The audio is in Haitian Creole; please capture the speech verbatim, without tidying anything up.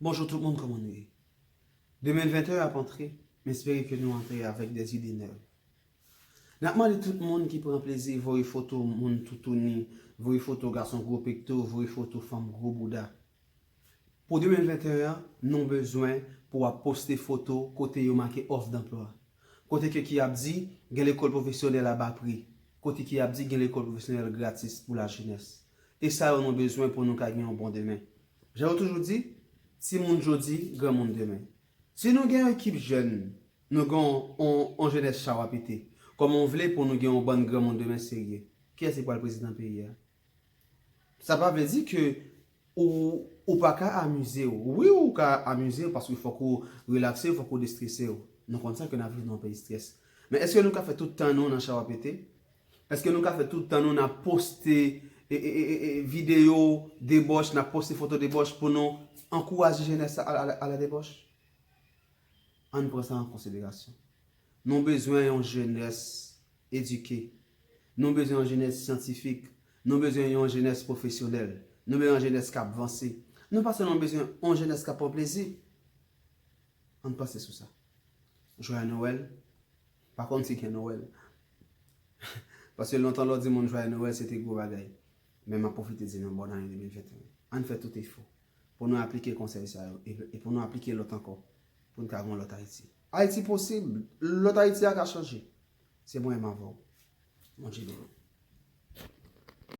Bonjou tout moun, kòman nou ye? De mil venteyen ap antre, m espere ke nou antre avèk de ide nèv. N ap mande tout moun ki pran plezi voye foto moun toutouni, voye foto gason gwo pekto, voye foto fanm gwo bouda. Pou de mil venteyen an, nou bezwen pou w ap poste foto kote yo make òf danplwa. Kote ke ki ap di gen lekòl pwofesyonèl a ba pri. Kote ki ap di gen lekòl pwofesyonèl gratis pou lajenès. E sa yo nou bezwen pou nou ka gen yon bon demen. Jan yo toujou di, timoun jodi, granmoun demen. Si nou gen yon ekip jèn, nou gen yon, yon, yon jenès chawapete. Kòman w vle pou nou gen yon bann granmoun demen serye? Kiyès ki pral prezidan peyi a? Sa pa vle di ke ou, ou pa ka amize w. Wi, ou ka amize w paske fòk ou relakse w, fòk ou destrese w. Nou konn sa ke n ap viv nan yon peyi strès. Men èske nou ka fè tout tan nou nan chawapete? Èske nou ka fè tout tan nou n ap poste e, e, e, e, e, videyo debòch, n ap poste foto debòch pou nou ankouraje jenès la a, a, a la debòch? Ann pran sa an konsiderasyon. Nou bezwen yon jenès edike. Nou bezwen yon jenès syantifik. Nou bezwen yon jenès pwofesyonèl. Nou bezwen yon jenès k ap vanse. Nou pa sèlman bezwen yon jenès k ap pran plezi. Ann panse sou sa. Jwèyè Nwèl. Pa konn si gen Nwèl. Paske lontan lè w di moun jwèyè Nwèl, se te gwo bagay. Men m ap pwofite di nou bòn ane de mil venteyen. Ann fè tout efò pou nou aplike konsèy sa yo e, e pou nou aplike lòt ankò pou n ka gen yon lòt Ayiti. Ayiti posib, lòt Ayiti a ka chanje. Se mwen menm avè w. Bondye beni w.